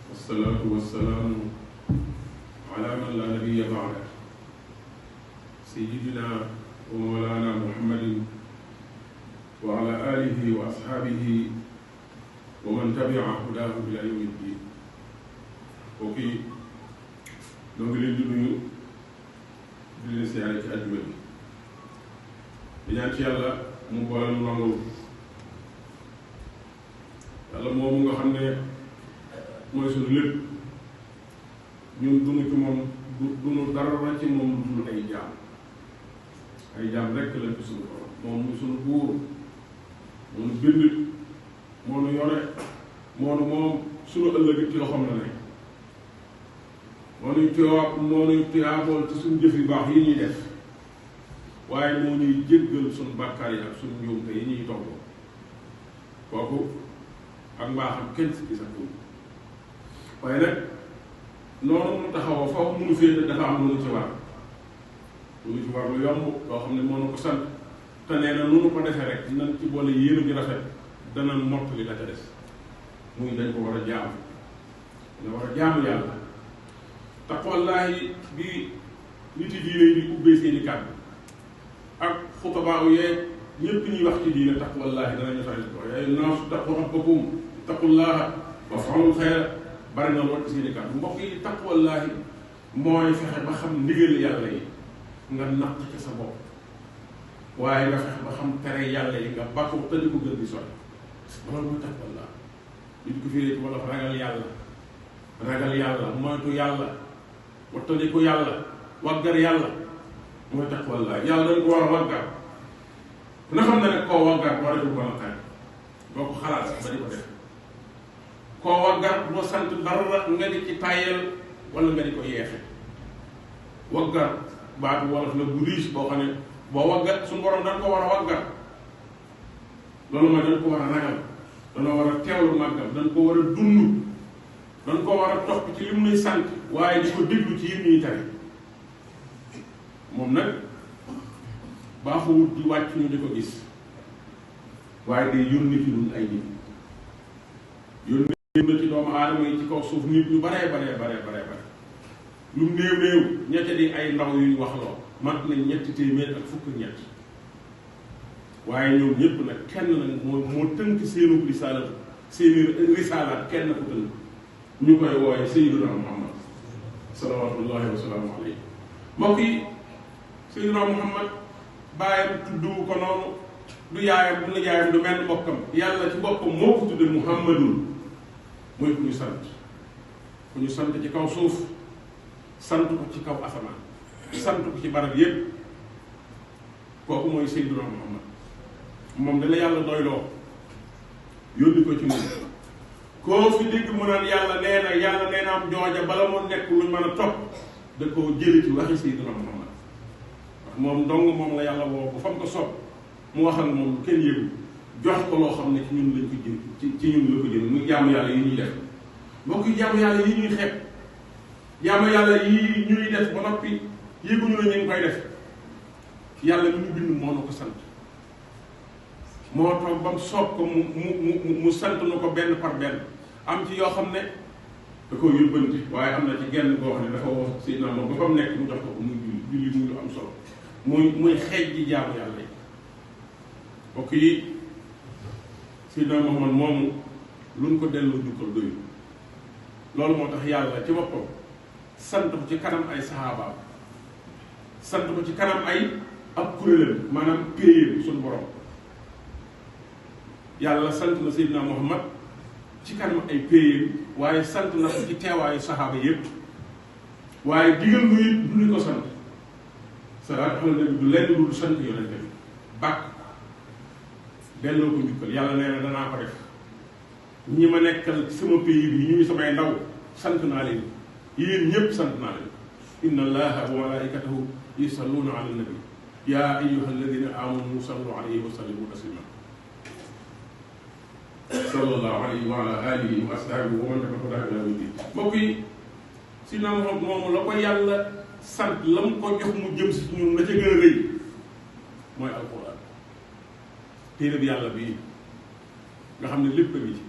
والصلاة والسلام على من لا نبي بعده سيدنا ومولانا محمد وعلى آله وأصحابه ومن تبع هداه إلى يوم الدين. وكي نقول للجنوب بالنسيان أجمل ñaan ci yàlla mu boole nu nangul yàlla moomu nga xam ne mooy suñu lépp ñun dunu ci moom dunu dara ci moom lu dul ay jaam rekk lañ ci suñu borom moom muy suñu buur moo nu bind moo nu yore moo nu moom suñu ëllëg ci loxoom la nekk moo nuy tuyaabool ci suñu jëf yu baax yi ñuy def waaye moo ñuy jéggal suñu bàkkaar yi ak suñu njuumte yi ñuy togg kooku ak mbaaxam kenn si gis ak waaye nag noonu mu taxawoo foofu munu féete dafa am lu nu ci war lu yomb loo xam ne moo nu ko sant te nee na nu nu ko defee rek nan ci boole yéenu ji rafet dana mott li la ca des muy dañ ko war a jaamu dana war a jaamu yàlla taqwallaahi bi nit yi diine di ubbee seeni kàddu ak xutaba yeeg ñëpp ñuy wax ci diine taqwallaahi danañu fay ko yaa ayyuhan naasu ittaqu rabbakum ittaqullaaha waf'alul xayra bari na lool ci seeni kàddu mbokk yi taqwallaahi mooy fexe ba xam ndigal yàlla yi nga natt ci sa bopp waaye nga fexe ba xam tere yàlla yi nga bàkku te di ko gën di sori loolu mooy taqwallaahi nit ko firee ci wala ragal yàlla moytu yàlla wattandiku yàlla waggar yàlla mooy taqwallaahi yàlla dañ ko war a waggar na xam ne nag koo waggar war a jur ko naqari boo ko xalaat sax ba di ko def koo waggar boo sant dara nga di ci tàyyeel wala nga di ko yeexe waggar baatu wolof la bu riche boo xam ne boo waggar suñu borom dañ ko war a waggar loolu mooy dañ ko war a ragal dañoo war a teewlu màggal dañ ko war a dund dañ ko war a topp ci li mu nuy sant waaye di ko déglu ci yim ñuy tere moom nag baaxuwut di wàcc ñu di ko gis waaye day yónni ci ñun ay nit yónni na ci doomu aadama yi ci kaw suuf nit ñu baree lu néew ñette di ay ndaw yu ñu wax loo mat nañ ñetti téeméer ak fukk ñett waaye ñoom ñëpp nag kenn nag moo tënk seenu risaalaat kenn ko tënk ñu koy wooye Sayyiduna Muhammad salawaatullahi wa salaamu alayhi mbokk yi Sayyiduna Muhammad baayam tuddu ko noonu du yaayam du nijaayam du mel mbokkam yàlla ci boppam moo ko tudde Muhammadun mooy ku ñu sant ci kaw suuf sant ko ci kaw asamaan sant ko ci barab yépp kooku mooy Sayyiduna Muhammad moom dana yàlla doyloo yónni ko ci moom koo fi dégg mu naan yàlla nee na am jooja bala moo nekk luñ mën a topp da koo jële ci waxi Sayyiduna Muhammad wax moom dong moom la yàlla woo bu fam ko sopp mu wax ak moom lu kenn yëgu jox ko loo xam ne ci ñun lañ ko jël ci ñun la ko jël muy jaamu yàlla yi ñuy def mbokk yi jaamu yàlla yi ñuy xeeb jaamu yàlla yi ñuy def ba noppi yëguñu la ñu ngi koy def yàlla mi ñu bind moo na ko sant moo toog ba mu soob ko mu sant na ko benn par benn am ci yoo xam ne da koo yóbbanti waaye am na ci genn boo xam ne dafa wax Seydina moom ba fa mu nekk mu jox ko ko muy julli muy lu am solo muy xeej ji jaamu yàlla yi mbokk yi Seydina Muhammad moomu luñ ko delloo jukkal doyu loolu moo tax yàlla ci boppam sant ko ci kanam ay saxaabaam sant ko ci kanam ay ab kuréelam maanaam péyéem suñu borom yàlla sant na Seydina Muhammad ci kanam ay péyéem waaye sant na ko ci teewaayu saxaaba yépp waaye digal nu it du ñu ko sant salaatu ala nabi du lenn du sant yonente bi bàkk delloo ko njukkal yàlla nee na danaa ko def ñi ma nekkal sama pays bi ñuy samay ndaw sant naa leen yéen ñëpp sant naa leen inna allaha wa malaikatahu yusalluuna ala nabi yaa ayyuha alladina amanu sallu alayhi wa sallimu taslima sallallahu alayhi wa ala alihi wa ashabihi wa man tabi'ahum ila yawmi din mbokk yi si na moom la ko yàlla sant la mu ko jox mu jëm si ñun la ca gën a rëy mooy alquran téere bi yàlla bii nga xam ne lépp a ngi ci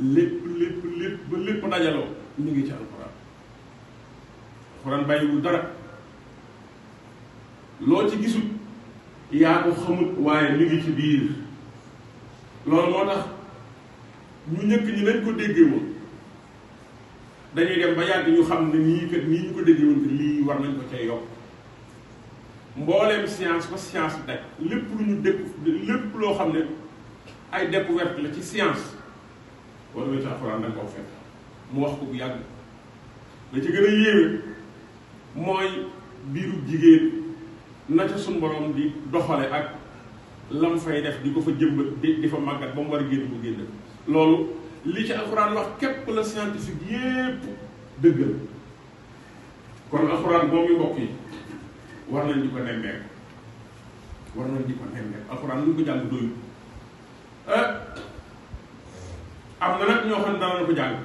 lépp ba lépp dajaloo ñu ngi ci alxuraan. alxuraan bàyyiwul dara loo ci gisul yaa ko xamut waaye mi ngi ci biir. loolu moo tax ñu ñëkk ñi nañ ko déggee woon dañuy dem ba yàgg ñu xam ne nii kat nii ñu ko déggee woon que lii war nañ ko cay yokk. mbooleem science ba science daj lépp lu ñu lépp loo xam ne ay découverte la ci science wala nga ci alxuraan da nga koo fekk mu wax ko bu yàgg. la ci gën a yéeme mooy biiru jigéen na ca suñ borom di doxale ak lam fay def di ko fa jëmbat di fa màggat ba mu war a génn mu génn. loolu li ci alxuraan wax képp la scientifique yépp dëggal. kon alxuraan moom yu mbokk yi war nañ di ko nemmeeku alxuraan lu ñu ko jàng doyul. am na nag ñoo xam ne dana ko jàng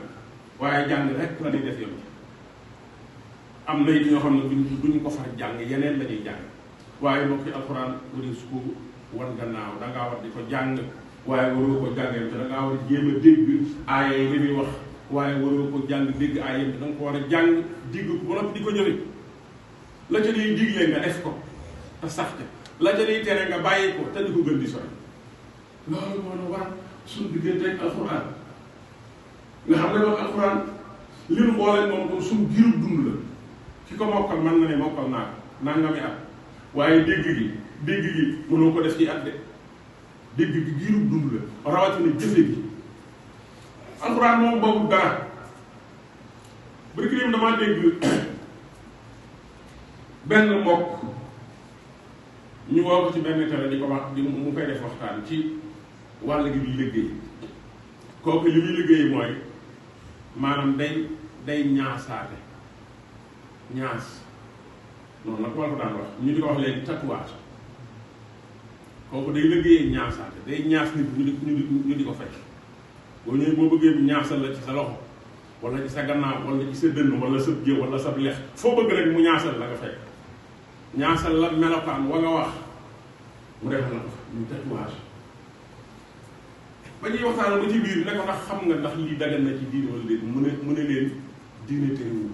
waaye jàng rek la ñuy def yoon am na it ñoo xam ne duñ ko far jàng yeneen la ñuy jàng waaye mbokk yi alxuraan wari su ko wan gannaaw da ngaa war di ko jàng waaye waroo ko jàngee te da ngaa war a jéem a dégg aaya yi li muy wax waaye waroo ko jàng dégg aaya yi da nga ko war a jàng digg ko ba noppi di ko jëfe la ca liy diglee nga def ko te sax te la ca liy tere nga bàyyi ko te di ko gën di sori. loolu moo ñu war suñu diggante ak alxuraan nga xam ne moom alxuraan li mu boole moom comme suñu giiru dund la ki ko mokkal mën na ne mokkal naa ko nangami at waaye dégg gi mënoo ko def ci at de dégg gi giiru dund la rawatina jëfe gi. alxuraan moom boobu dara bari ki damaa dégg benn mbokk ñu woo ko ci benn télé di ko wax di mu koy def waxtaan ci wàll gi di liggéey kooku li muy liggéey mooy maanaam day ñaasaate ñaas noonu la ko war ko daan wax ñu di ko wax léegi tatouage kooku day liggéeyee ñaasaate day ñaas nit ñu di ko fekk boo ñëwee boo bëggee ñaasal la ci sa loxo wala ci sa gannaaw wala ci sa dënn wala sa jë wala sa lex foo bëgg rek mu ñaasal la nga fekk ñaasal la melokaan wa nga wax mu def na ko ñu tatouage ba ñuy waxtaan ba ci biir ne ko ndax xam nga ndax lii dagan na ci diine wala déet mu ne leen diine terewul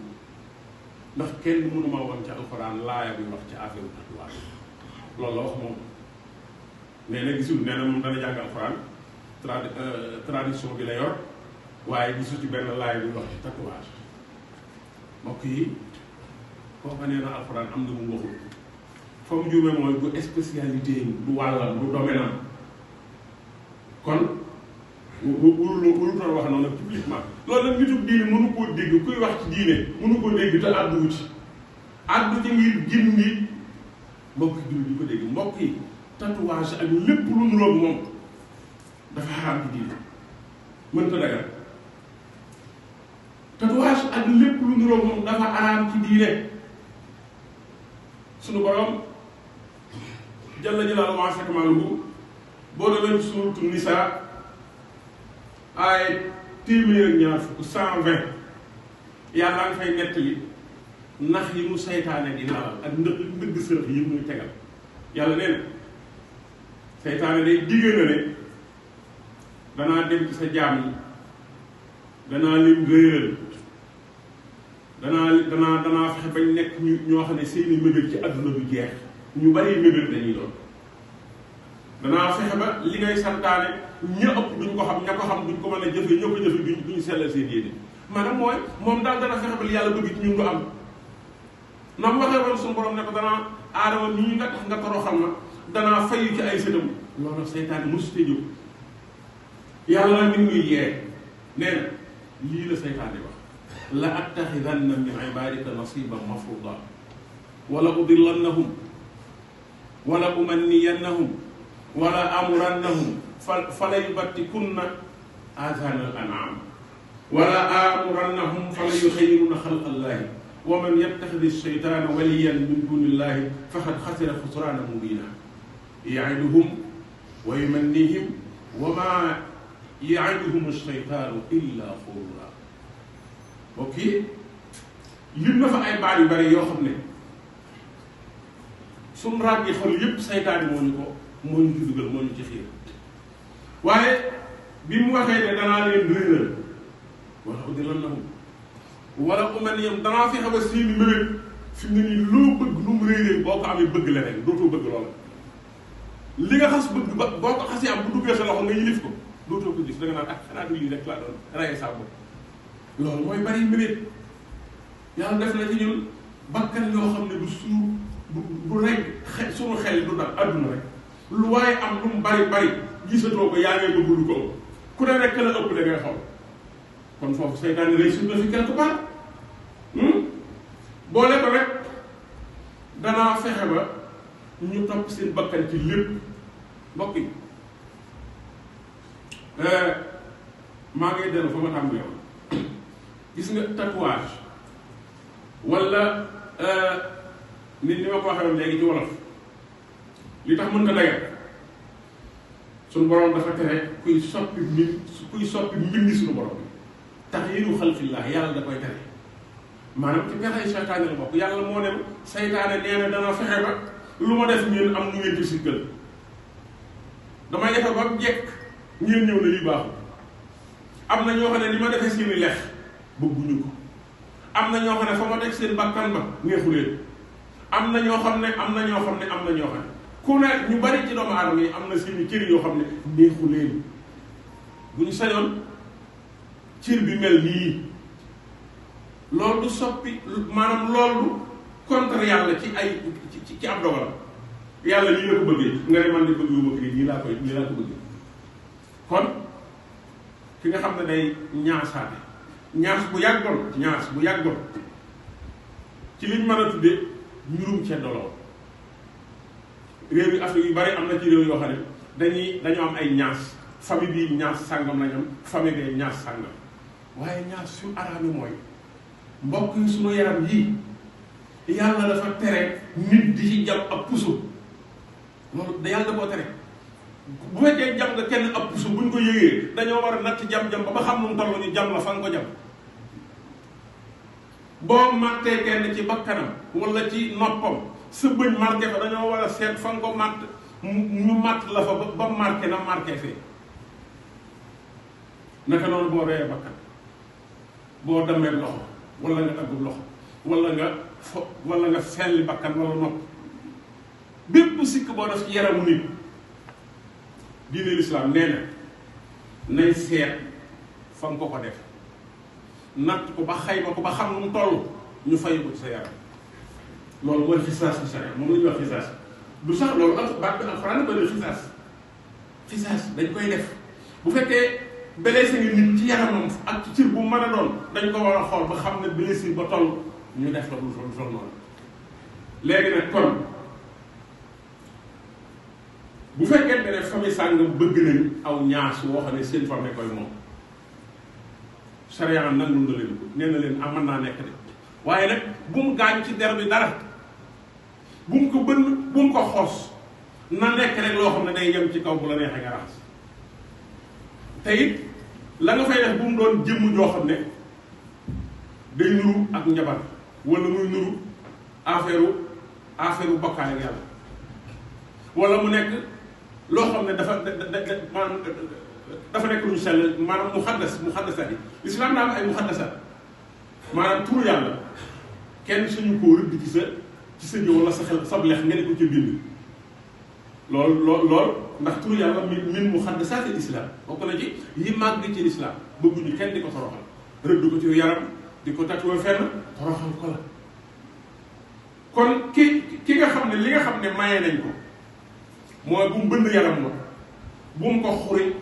ndax kenn mënuma woon ca alxuraan laaya bi wax ci affaire tatouage loolu la wax moom nee na gisul nee na moom dana jàng alxuraan tradition bi la yor waaye gisul ci benn laaya bi wax ci tatouage mbokk yi kooku nee na alxuraan am na mu waxul fa mu juumee mooy du spécialité du wàllam du domaine am kon warutoon wax noonu publiquement loolu nag nitu diine mënu koo dégg kuy wax ci diine mënu koo dégg te àddu ci àddu ci ngir gindi mbokk yi di ko dégg mbokk yi tatouage ak lépp lu nuroog moom dafa xaraam ci diine mënta dagal tatouage ak lépp lu nuroog moom dafa xaraam ci diine sunu borom jalla jalaaluhu wa azza kamaaluhu boo demee suuratu Nisaa ay téeméer ak ñaar fukk 120 yàlla nga fay nettali nax yi mu seytaane di lalal ak ndëgg sërëx yi muy tegal yàlla nee na seytaane day digg na ne danaa dem ci sa jaam yi danaa leen réeral danaa fexe bañ nekk ñoo xam ne seeni mébét ci àdduna du jeex ñu bari mébét dañuy doon danaa fexe ba li ngay santaane ña ëpp duñ ko xam ña ko xam duñ ko mën a jëfe ñoo ko jëfe duñ sellal seen yéene maanaam mooy moom daal dana fexe ba li yàlla bëgg ci ñun du am na mu waxee woon suñu borom ne ko danaa aadama nii nga tax nga toroxal ma danaa fayu ci ay sëtam loolu nag seytaane mosute jóg yàlla nag mi ngi yee nee na lii la seytaane wax la attaxidanna min ibadika nasiban mafruda wala udillannahum wala umanniyannahum wala amurannahum fala yubattikunna aazana al an'am wala amurannahum fala yuxayyiruna xalqa allahi wa man yattaxidi shaytaana waliyan min dunillahi faqad xasira xusraana mubina yaiduhum wa yumannihim wa ma yaiduhum shaytaanu illa xurura mbokk yi lim na fa ay baat yu bari yoo xam ne suñu ràññee xol yépp saytaane moo ñu ci dugal moo ñu ci xiir waaye bi mu waxee ne danaa leen réeral wala udillannahum wala umanniyahum danaa fexe ba seeni mébét fi mu ne nii loo bëgg lu mu réeréer boo ko amee bëgg leneen dootoo bëgg loola li nga xas bëgg ba boo ko xasee am bu duggee sa loxo nga yilif ko dootoo ko gis da nga naan ak xanaa du lii rek laa doon rayee saa bopp loolu mooy bari mébét yàlla def na ci ñun bakkan yoo xam ne du suur du rek suñu xel du dal adduna rek lu waaye am lu mu bari gisatoo ko yaa ngay bëgg lu ko ëpp ku ne rek la ëpp da ngay xool kon foofu seytaane réussir na fi quelque part boole ko rek danaa fexe ba ñu topp seen bakkan ci lépp mbokk yi maa ngi dellu fa ma tàmbali yow gis nga tatouage wala nit ñi ma ko waxee woon léegi ci wolof li tax mën nga dagal suñu borom dafa tere kuy soppi mbindi suñu borom bi taxyiiru xalqillah yàlla da koy tere maanaam ci pexey seytaane la bokk yàlla moo ne seytaane nee na dana fexe ba lu ma def ngeen am nu ngeen ci sikkal damay defe ba jekk ngeen ñëw ne lii baaxul am na ñoo xam ne li ma defee seeni lex bëgguñu ko am na ñoo xam ne fa ma teg seen bakkan ba neexu leen am na ñoo xam ne ku ne ñu bari ci doomu aadama yi am na seeni cër yoo xam ne neexu leen bu ñu sañoon cër bi mel nii loolu du soppi maanaam loolu du contre yàlla ci ay ci ab dogalam yàlla nii la ko bëggee nga ne man de bëgg yu ma kii nii laa ko bëggee kon ki nga xam ne day ñaasaate ñaas bu yàggoon ci liñ mën a tuddee ñurum ceddoloo réew yi Afrique yu bari am na ci réew yoo xam ne dañoo am ay ñaas famille bii ñaas sàngam lañ am famille bee ñaas sàngam waaye ñaas suñu araami mooy mbokk yi suñu yaram yii yàlla dafa tere nit di ci jam ab puso loolu da yàlla da koo tere bu fekkee jam nga kenn ab puso buñ ko yëgee dañoo war a natt jam-jam ba xam nu mu toll ñu jam la fa nga ko jam boo màttee kenn ci bakkanam wala ci noppam sa bëñ marqué fa dañoo war a seet fa nga ko màtt ñu màtt la fa ba marqué na marqué fee naka noonu boo reyee bakkan boo demee loxo wala nga daggub loxo wala nga felli bakkan wala nopp bépp sikk boo def ci yaramu nit diine lislaam nee na nay seet fa nga ko def natt ko ba xayma ko ba xam nu mu toll ñu fay ko ci sa yaram loolu mooy xisaas ci sharia moom la ñuy wax xisaas du sax loolu baat bi alxuraan ba ne xisaas dañ koy def bu fekkee blessé ngi nit ci yaramam ak ci cër bu mën a doon dañ ko war a xool ba xam ne blessure ba toll ñu def la lu toll noonu léegi nag kon bu fekkee ne famille sàngam bëgg nañ aw ñaas woo xam ne seen famille koy moom sharia nangul na leen ko nee na leen mën naa nekk de waaye nag bu mu gaañ ci der bi dara bu mu ko bënn bu mu ko xoos na nekk rek loo xam ne day yem ci kaw bu la neexee nga raxas te it la nga fay def bu mu doon jëmm joo xam ne day nuru ak njabar wala muy nuru affaire bokkaale ak yàlla wala mu nekk loo xam ne maanaam dafa nekk lu ñu sell maanaam muxaddasat yi lislaam daa am ay muxaddasat maanaam turu yàlla kenn suñu koo rëdd ci sa jëw wala sa xel sab lex nga ne ko ci bind lool ndax turu yàlla min muxaddasatil islam bokk na ci yi màgg ci lislaam bëgguñu kenn di ko toroxal rëdd ko ci yaram di ko tatuwe fenn toroxal ko la kon ki nga xam ne li nga xam ne maye nañ ko mooy bu mu bënn yaram la bu mu ko xuri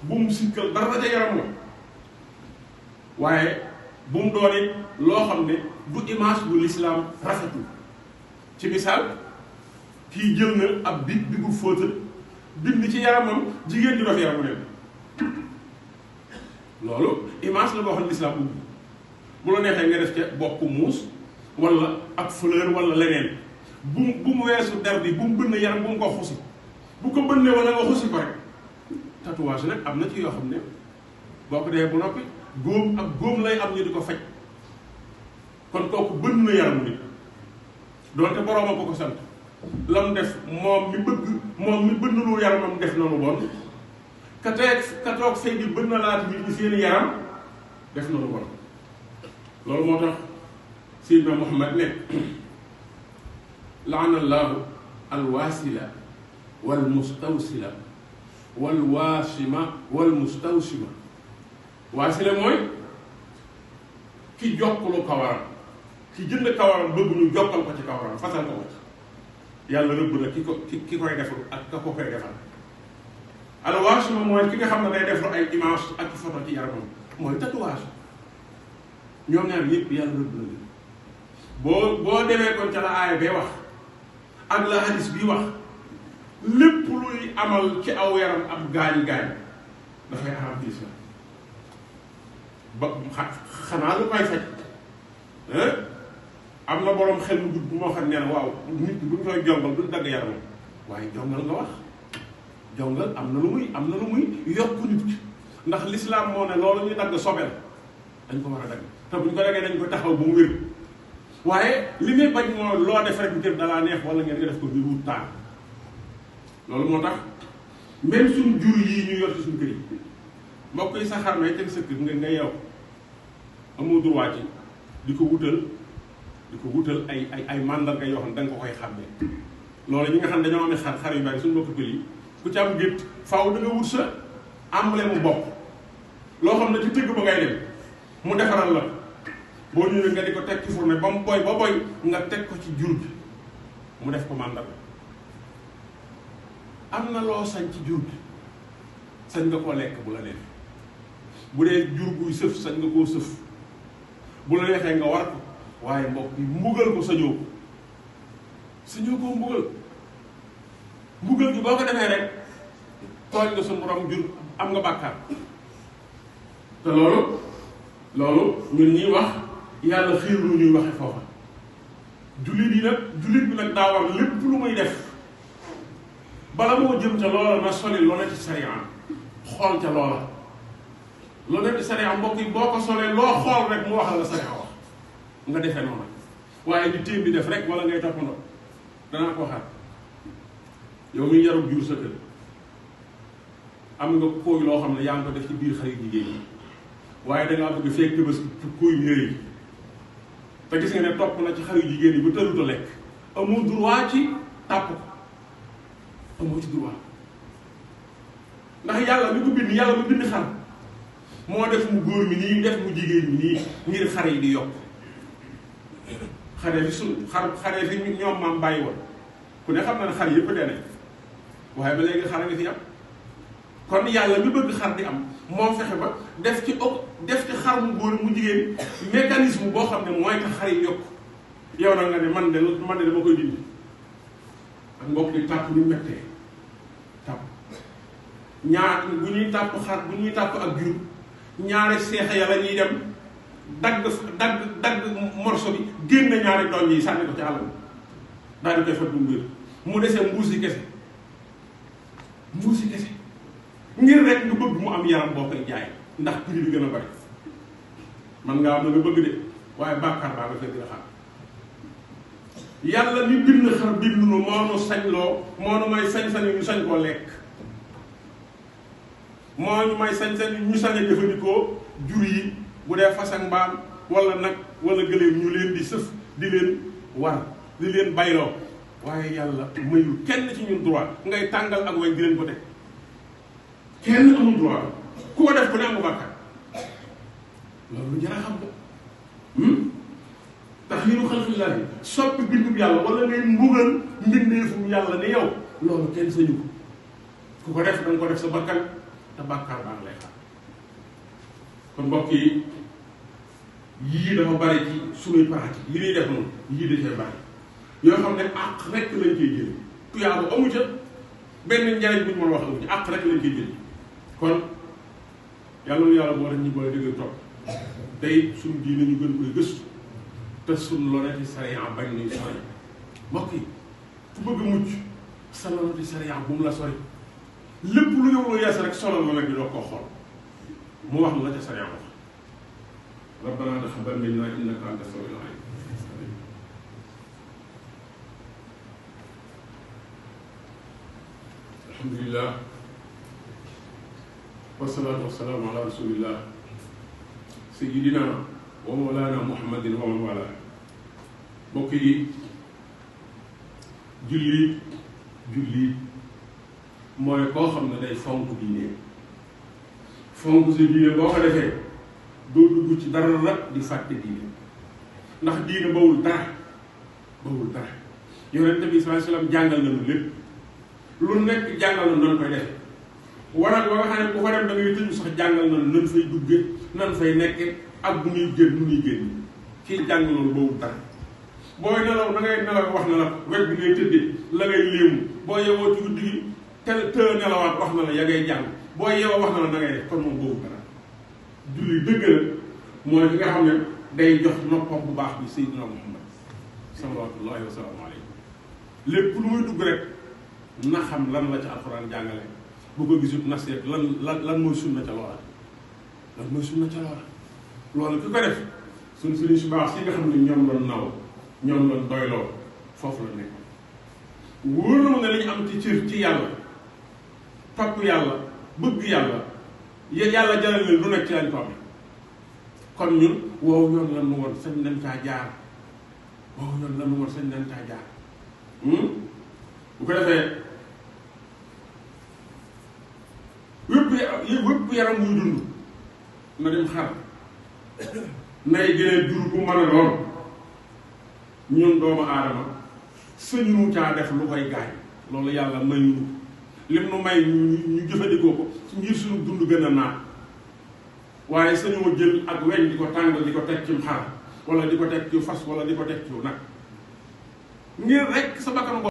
bu mu sikkal dara ca yaram la waaye bu mu doon it loo xam ne du image bu lislaam rafetul ci misaal kii jël na ab bi gu fóotal bind ci yaramam jigéen ju def yaramu neen loolu image la boo xam ne lislaam ubbi bu la neexee nga def ca bopp muus wala ak fleur wala leneen bu mu weesu der bi bu mu bënn yaram bu mu ko xusi bu ko bënnee wala nga xusi ko rek tatouage nag am na ci yoo xam ne boo ko dee bu noppi góom lay am ñu di ko faj kon kooku bënn na yaramu nit doonte borooma ko sant lam def moom mi bënnulul yaramam def na lu bon ka toog fay bi bën na laata nit ñi seeni yaram def na lu bon loolu moo tax Seydina Muhammad ne laana allahu alwaasila wal mustawsila wal waasima wal mustawsima waasila mooy ki jokkulu kawaram ki jënd kawaram bëgg ñu jokkal ko ci kawaram fasal ko ci yàlla rëbb na ki koy defal ak ka ko koy defal alwaasima mooy ki nga xam ne day deflu ay image ak photo ci yaramam mooy tatouage ñoom ñaar yëpp yàlla rëbb na leen boo demee kon ca la aaya bay wax ak la hadis bi wax lépp luy amal ci aw yaram ab gaañ-gaañ dafay aram ci islam ba xanaa lu koy faj am na boroom xel mu gudd bu moo xam ne waaw nit bu ñu koy jongal duñ dagg yaramam waaye jongal nga wax jongal am na lu muy yokk nit ki ndax lislaam moo ne loolu ñu dagg sobel dañ ko war a dagg te bu ñu ko daggee dañ ko taxaw ba mu wér waaye li ngay bañ moo loo def rek ngir dalaa neex wala ngeen nga def ko ngir wut taal loolu moo tax même suñ jur yii ñu yor ci suñ kër yi mbokk yi sa xar may teg sa kër nga yow amoo droit ci di ko wutal ay mandarga yoo xam ne da nga ko koy xàmmee loolu ñi nga xam ne dañoo amee xar yu bari suñu mbokk pël yi ku ci am gétt faaw da nga wut sa emblème mu bopp loo xam ne ci tëgg ba ngay dem mu defaral la boo ñëwee nga di ko teg ci fourne ba mu boy ba boy nga teg ko ci jur gi mu def ko mandarga am na loo sañ ci jur gi sañ nga koo lekk bu la neex bu dee jur guy sëf sañ nga koo sëf bu la neexee nga war ko waaye mbokk yi mbugal ko sañoo koo mbugal gi boo ko defee rek tooñ nga suñu borom jur am nga bàkkaar te loolu ñun ñuy wax yàlla xiir lu ñuy waxe foofa jullit bi nag daa war lépp lu muy def bala moo jëm ca loola na soli loo ne ci sariya xool ca loola loo ne ci sariya mbokk yi boo ko solee loo xool rek mu waxal la sariya wax nga defee noonu waaye di téem bi def rek wala ngay toppandoo danaa ko waxaat yow muy yarub jur sa kër am nga kóoy loo xam ne yaa ngi ko def ci biir xarit jigéen ñi waaye dangaa bëgg fekk bés kóoy ñëri te gis nga ne topp na ci xarit jigéen yi bu tëluta lekk amoo droit ci tàpp ko amoo ci droit ndax yàlla mi ko bind yàlla mi bind xar moo def mu góor mi nii def mu jigéen mi nii ngir xare yi di yokk xare fi ñoom maam bàyyi woon ku ne xam na ne xar yëpp dee nañ waaye ba léegi xar a ngi fi am kon yàlla mi bëgg xar di am moo fexe ba def ci xar mu góor mu jigéen mécanisme boo xam ne mooy tax xar yi yokk yow nag nga ne man de dama koy dindi ak mbokk di tàpp ñu mettee tàpp bu ñuy tàpp ak jur ñaari seexe ya la ñuy dem dagg morso bi génn ñaari doom yi sànni ko ci àll daal di koy fat bu mu wér mu desee mbuusi kese ngir rek nga bëgg mu am yaram boo koy jaay ndax prix bi gën a bari man ngaa am na nga bëgg de waaye bàkkaar baa nga fekk la xam yàlla mi bind xar bind nu moo nu sañ loo moo nu may sañ-sañ ñu sañ koo lekk moo ñu may sañ-sañ ñu sañ a jëfandikoo jur yi bu dee fas ak mbaam wala nag wala gëléem ñu leen di sëf di leen war di leen bayloo waaye yàlla mayul kenn ci ñun droit ngay tàngal ak wañ di leen ko teg kenn amul droit ku ko def ku ne am nga bàkkaar loolu jar a xam ko taxyiiru xalqillaahi soppi bindub yàlla wala ngay mbugal mbindeefum yàlla ne yow loolu kenn sañu ko ku ko def danga ko def sa bakkan te bàkkaar baa ngi lay xam kon mbokk yi yii dafa bari ci suñuy pratique yi ñuy def noonu yii da cee bari yoo xam ne àq rek lañ koy jël tuyaaba amu ca benn njariñ bu ñu mën a wax amu ci àq rek lañ koy jël kon yàlla nu yàlla boo def ñu boole dëggal topp tey suñu diine ñu gën koy gëstu te suñu loneti sariya bañ nañu sori mbokk yi ku bëgg a mucc sa loneti sariya bu mu la sori lépp lu ñëw lu yees rek solo la nag di doo koo xool mu wax la ca sariya wax rabbana taqabbal minna innaka anta samiul alim alhamdulillah wasalaatu wasalaamu ala rasulillah sayidina wa mawlana muhammadin wa man wala. mbokk yi jullit mooy koo xam ne day fonk diine. fonk sa diine boo ko defee doo dugg ci dara di fàtte diine, ndax diine bawul dara yonent bi sallallahu alayhi wasallam jàngal nañu lépp, lu nekk jàngal nañu nan koy def. wanag ba nga xam ne bu fa dem da ngay tëju sax jàngal nañu nan fay dugge nan fay nekke ak bu ñuy génn kii jàng loolu bawul dara. booy nelaw da ngay nelaw wax na la wet bi ngay tëddee la ngay léemu, boo yewoo ci guddi gi te nelawaat wax na la ya ngay jàng, boo yeewoo wax na la da ngay def kon moom bawul dara. julli dëgg la mooy ki nga xam ne day jox noppam bu baax bi Seydina Muhammad salawatullahi wa salaamu alayhi. lépp lu muy dugg rek na xam lan la ca alxuraan jàngale, bu ko gisut na seet lan mooy sunna ca loola, loolu ki ko def suñ sëriñ su baax si nga xam ne ñoom doon naw ñoom doon doyloo foofu la nekk. wóor na mu ne li ñu am ci cër ci yàlla, topp yàlla, bëgg yàlla, yàlla jaral leen lu nekk ci lañ ko am. kon ñun woowu yoon lan nu woon sañ nañ caa jaar, bu ko defee wépp yaram muy dund na dem xar nay gënee jur bu mën a doon, ñun doomu aadama sañu caa def lu koy gaañ. loolu yàlla mayuñu lim nu may ñu jëfandikoo ko ngir suñu dund gën a naat, waaye sañoo jël ak weñ di ko tàng di ko teg ci xar wala di ko teg ci fas wala di ko teg ci nag ngir rek sa bakkan